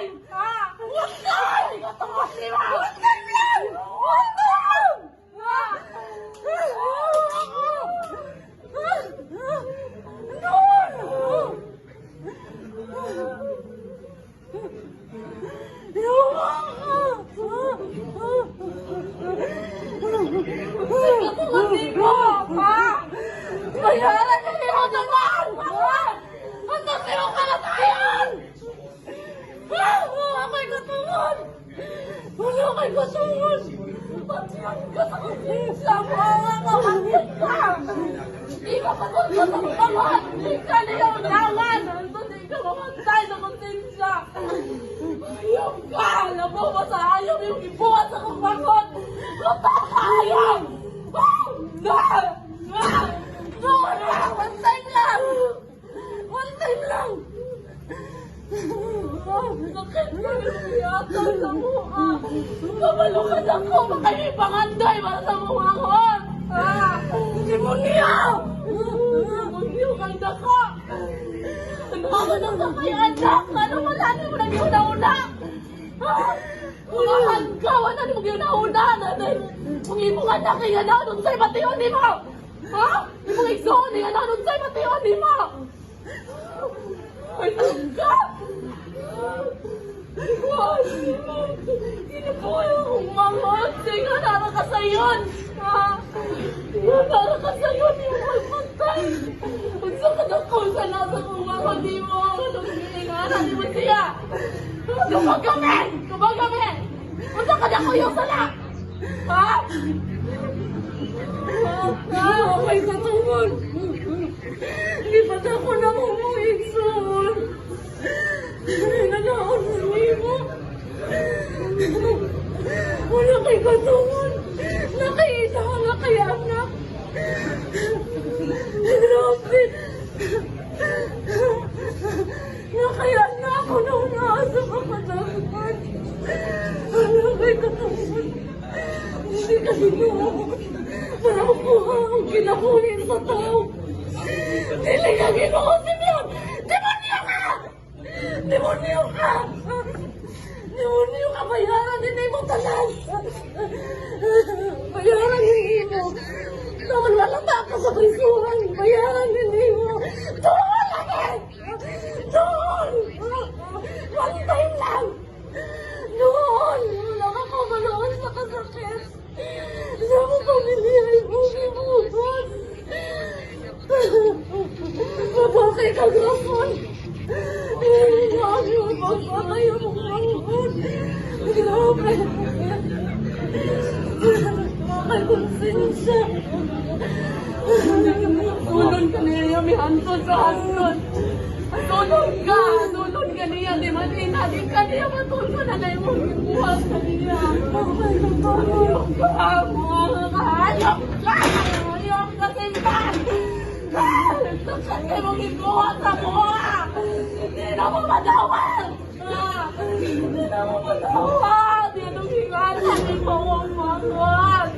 Time! Ha? One time! Katungod nimo! One time lang! One time! Ha? No! Bayaran na niyo naman! Hanggang sino kamatayan! Wala kay katungod! Wala kay katungod! Patyan ka sa konsensya mo! Kapatid ka! Di ka patungkol sa kamot! Di ka niya unawan! Ito di ka mamatay sa konsensya! Ayaw ka! Alam mo ba sa ayaw yung ibuhat sa kong bangon? Luta ka ayaw! Na! Na! No! Na! One time lang! One time lang! Sakit na yung yata sa mukha. Kabalukan ako, baka may panganday para sa mukha ko. Ah, demonyo! Demonyo kang dako! Ano ka nang sa kay anak? Ano wala ni mo nang una-una? Unahan ka, wala ni mo una-una. Kung imong anak kay anak, unsay bation nimo? Ha? Imong igsoon ni anak, unsay bation nimo? Ay, ka! Kinabuhay akong mangot. Sige, nara ka sayon. Ha? Nara ka sayon. Yung magpantay. Unsa ka na kung sa nasa kong mangot. Di mo. Anong giingaran di mo siya. Kumagamin! Kumagamin! Unsa ka na kuyo sala? Ha? Ah, okay katungod. Hindi pa ako na umuigsoon. Nanaon sa mo. Wala kay katungod. Nakita ko na kay anak. Grabe. Nakaya na ako na unaasa ka kadaghan. Wala kay katungod. Hindi ka Ginoo. Para makuha ang kinabuhi sa tao. Dili ka Ginoo, Simeon! Demonyo ka! Demonyo ka! Demonyo ka! Bayaran din mo tanan! Bayaran din mo! Naman lalata ka sa prisuhan! Bayaran din mo! Doon lagi! Doon! One time lang! Doon! Wala ka kamaloon sa kasakit! Sa akong pamilya ay bugibuhat! Mabakay ka grafon! Grabe, pagpatay mo manghod! Grabe! Kay konsensya! Tulon ka niya, may hanton sa hanton! Tulon ka! Tulon ka niya, di man ina, di ka niya matulon na na imong gibuhat ka niya. Tulon ka! Mga kahayop ka! Hayop ka, simpan! Sakit kayo mong gibuhat sa buha! Hindi na mo madawat! Hindi na mo madawat! Yan ang hingalan ni mo ang manghod!